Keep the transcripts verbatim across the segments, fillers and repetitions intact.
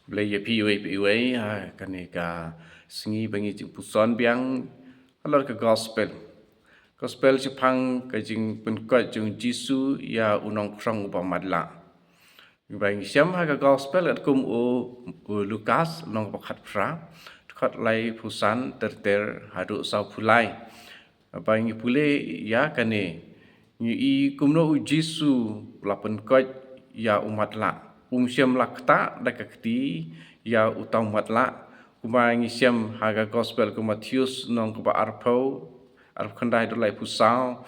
Blei ïa phi iwei pa iwei ha kane ka sngi ba ngi jingpuson biang halor ka gospel. Gospel shaphang ka jingpynkhiah jong u Jisu ïa u nongkhrong uba matlah. Ba ngi shem ha ka gospel katkum u, u Lukas lynnong ba khatphra, dkhot laiphew san ter ter haduh sawphew lai. Ba ngi pule ïa kane, ngi i kumno u Jisu u la pynkhiah ïa u matlah. Um shym la ktah da ka kti ïa uta u matlah. Kumba ngi shem ha ka gospel u Mathaios lynnong kaba arphew, arphew khyndai haduh laiphew saw,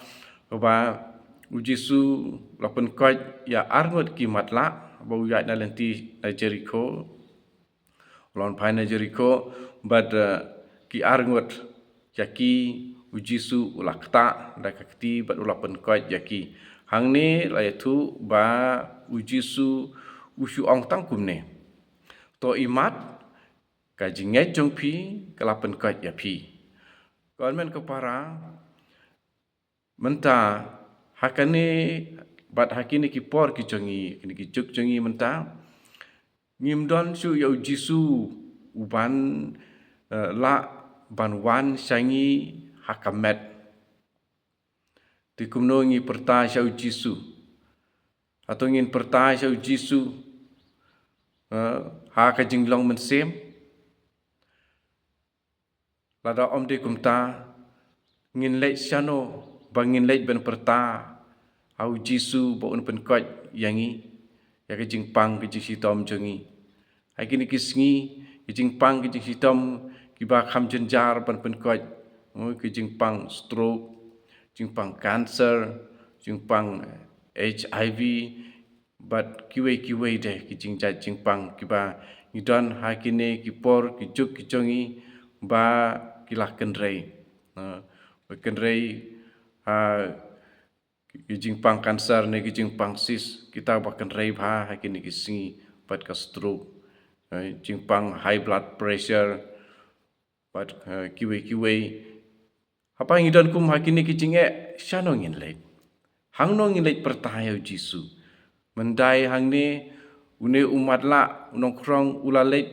kaba u Jisu u la pynkhiah ïa arngut ki matlah ba u ïaid na lynti na Jerikho. U la wan phai na Jerikho bad, eh, ki arngut ïa ki u Jisu u la ktah da ka kti bad u la pynkhiah ïa ki. Hangne la ïathuh ba u Jisu u shu ong tang kumne: To imat, ka jingngeit jong phi ka la pynkhiah ïa phi. Ko hynmen ko para, mynta ha kane bad ha kine ki por ki jong ngi, kine ki juk jong ngi mynta, ngim don shuh ïa u Jisu uban, eh, lah ban wan sha ngi ha ka met. Te kumno ngi pyrta sha u Jisu? Hato ngin pyrta sha u Jisu, eh, ha ka jinglong mynsiem? Lada ym dei kumta, ngin leit shano ba ngin leit ban pyrta ha u Jisu ba un pynkhiah ïa ngi, ïa ka jingpang ka jingshitom jong ngi? Ha kine ki sngi, ki jingpang ki jingshitom kiba kham jynjar ban pynkhiah, ki jingpang stroke, jingpang cancer, jingpang, eh, H I V, bad kiwei kiwei de ki jingjait jingpang kiba ngi don ha kine ki por ki juk ki jong ngi ba ki la kynrei. Ha, ba kynrei ha ki jingpang cancer ne ki jingpang cyst, kita ba kynrei bha ha kine ki sngi, bad ka stroke, eh, jingpang high blood pressure, bad, eh, kiwei kiwei. Haba ngi don kum ha kine ki jingeh, shano ngin leit? Hangno ngin leit pyrta ïa u Jisu? Myndai hangne, une u matlah, u nongkhrong u la leit,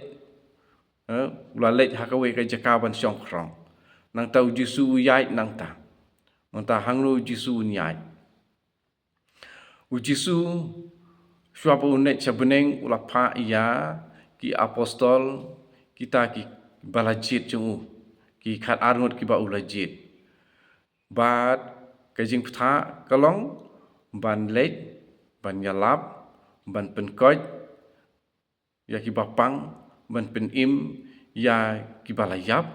eh, u la leit ha kawei ka jaka ban shong khrong. Nangta u Jisu u ïaid nangta. Nangta hangno u Jisu un ïaid? U Jisu, shuwa ba un leit sha bneng, u la phah ïa ki apostol, kita kiba la jied jong u, ki khatar ngut kiba u la jied. Bad ka jingpyrta ka long ban leit, ban ïalap, ban pynkhiah ïa kiba pang, ban pynim ïa kiba la ïap,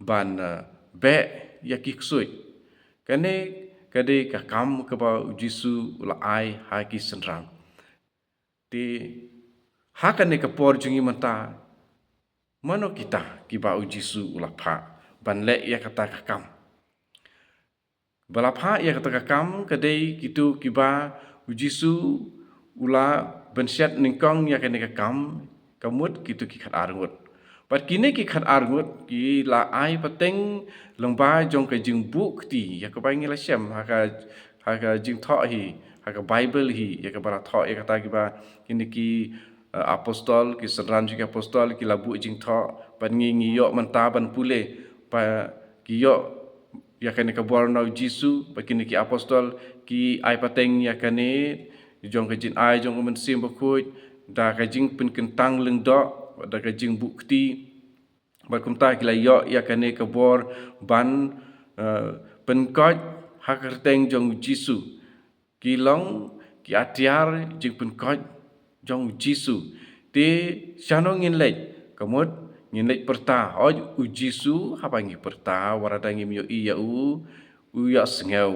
ban, eh, beh ïa ki ksuid. Kane ka dei ka kam kaba u Jisu u la ai ha ki synran. Te ha kane ka por jong ngi mynta, mano kita kiba u Jisu u la phah ban leh ïa kata ka kam? Ba la phah ïa kata ka kam ka dei kito kiba u Jisu u la pynshet nyngkong ïa kane ka kam, ka mut kito ki khatar ngut. Bad kine ki khatar ngut ki la ai pateng lyngba jong ka jingbuh kti, ïa kaba ngi la shem ha ka, ha ka jingthoh hi, ha ka Baibl hi, ïa kaba la thoh ïa kata kiba kine ki, eh, apostol, ki synran jong ki apostol ki la buh jingthoh, bad ngi, ngi ïoh mynta ban pule ba ki ïoh ïa kane ka bor na u Jisu, ba kine ki apostol ki ai pateng ïa kane jong ka jingai jong u Mynsiem Bakhuid, da ka jingpynkyntang lyngdoh, da ka jingbuh kti. Bad kumta ki la ïoh ïa kane ka bor ban, eh, pynkhiah ha ka kyrteng jong u Jisu. Ki long ki atiar jingpynkhiah jong u Jisu. Te shano ngin leit? Ka mut ngin leit pyrta, hooid u Jisu haba ngi pyrta, wat haba ngim ïohi ïa u, u ïohsngew.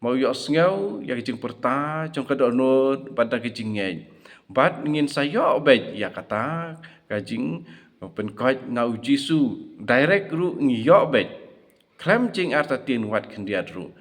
Ma u ïohsngew ïa ka jingpyrta jong ka dohnud bad da ka jingngeit. Bad ngin sa ïoh beit ïa kata ka jingpynkhiah na u Jisu. Direct ruh ngi ïoh beit. Khlem jingartatien wat khyndiat ruh.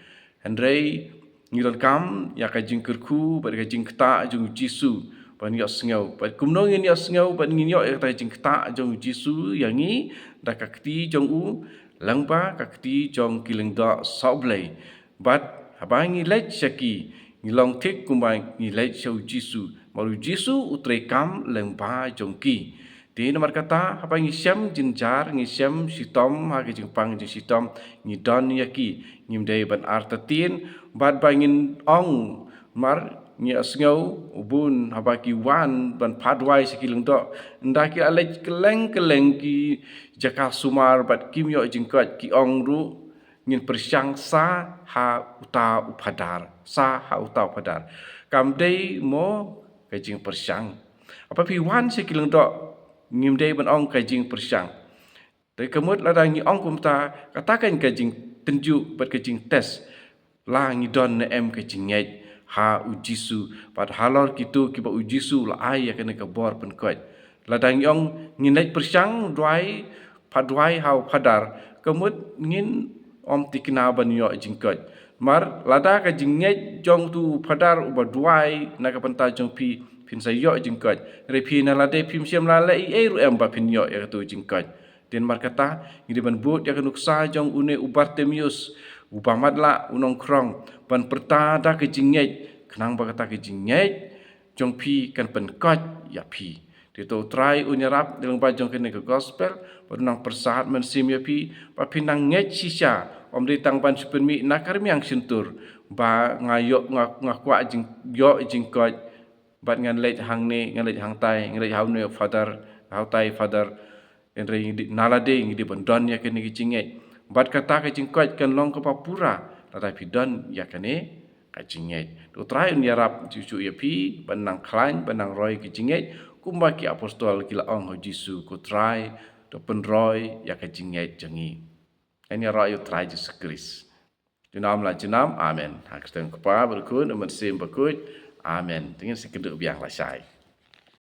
Hynrei ngi donkam ïa ka jingkyrkhu bad ka jingktah jong u Jisu ban ïohsngew. Bad kumno ngin ïohsngew bad ngin ïoh ïa kata ka jingktah jong u Jisu ïa ngi? Da ka kti jong u, lyngba ka kti jong ki lyngdoh sohblei. Bad haba ngi leit sha ki, ngi long thik kumba ngi leit sha u Jisu. Namar u Jisu u treikam lyngba jong ki. Te namar kata, haba ngi shem jynjar, ngi shem shitom ha ki jingpang jingshitom, ngi don ïa ki. Ngim dei ban artatien, bad ba ngin ong, namar ngi sngew bun haba ki wan ban phah duwai sha ki lyngdoh, ynda ki la leit kylleng kylleng ki jaka sumar bad kim ïoh jingkoit, ki ong ruh, ngin pyrshang sa ha uta u phadar, sa ha uta u phadar. Kam dei mo ka jingpyrshang? Haba phi wan sha ki lyngdoh, ngim dei ban ong ka jingpyrshang. Te ka mut lada ngi ong kumta, kata kan ka jingtynjuh bad ka jingtest la ngi don ne em ka jingngeit ha u Jisu, bad halor kito kiba u Jisu u la ai ïa kane ka bor pynkoit. Lada ngi ong ngin leit pyrshang duwai, phah duwai ha u phadar, ka mut ngin ym thikna ban ïoh jingkoit. Namar lada ka jingngeit jong utu u phadar uba duwai na ka bynta jong phi, phin sa ïoh jingkoit. Hynrei phi na lade phim shym la leh ei ei ruh em ba phin ïoh ïa katu u jingkoit. Te namar kata, ngi dei ban bud ïa ka nuksa jong une u Bartimeus, uba matlah, u nongkhrong, ban pyrta da ka jingngeit, khnang ba kata ka jingngeit jong phi kan pynkoit ïa phi. Te to u Trai un ïarap, da lyngba jong kane ka gospel, ba un nang pyrsad mynsiem ïa phi, ba phin nang ngeit shisha, ym dei tang ban shu pynmih na ka rmiang shyntur, ba nga ïoh, nga, nga kwah jing, ïoh jingkoit, bad ngan leit hangne, ngan leit hangtai, ngan leit ha une u phadar, ha utai u phadar. Hynrei ngi dei, na lade ngi dei ban don ïa kane ka jingngeit. Bad kata ka jingkoit kan long kaba pura, lada phi don ïa kane ka jingngeit. To u Trai un ïarap shuh shuh ïa phi, ban nang khlaiñ, ban nang roi ka jingngeit, kumba ki apostol ki la ong ha u Jisu, ko Trai, to pynroi ïa ka jingngeit jong ngi. Ngan ïaroh ïa u Trai Jisu Khrist. Junom la junom, amen. Ha ka kyrteng u Kpa, bad u Khun, bad u Mynsiem Bakhuid, amen. Te ngin sa kynduh biang lashai.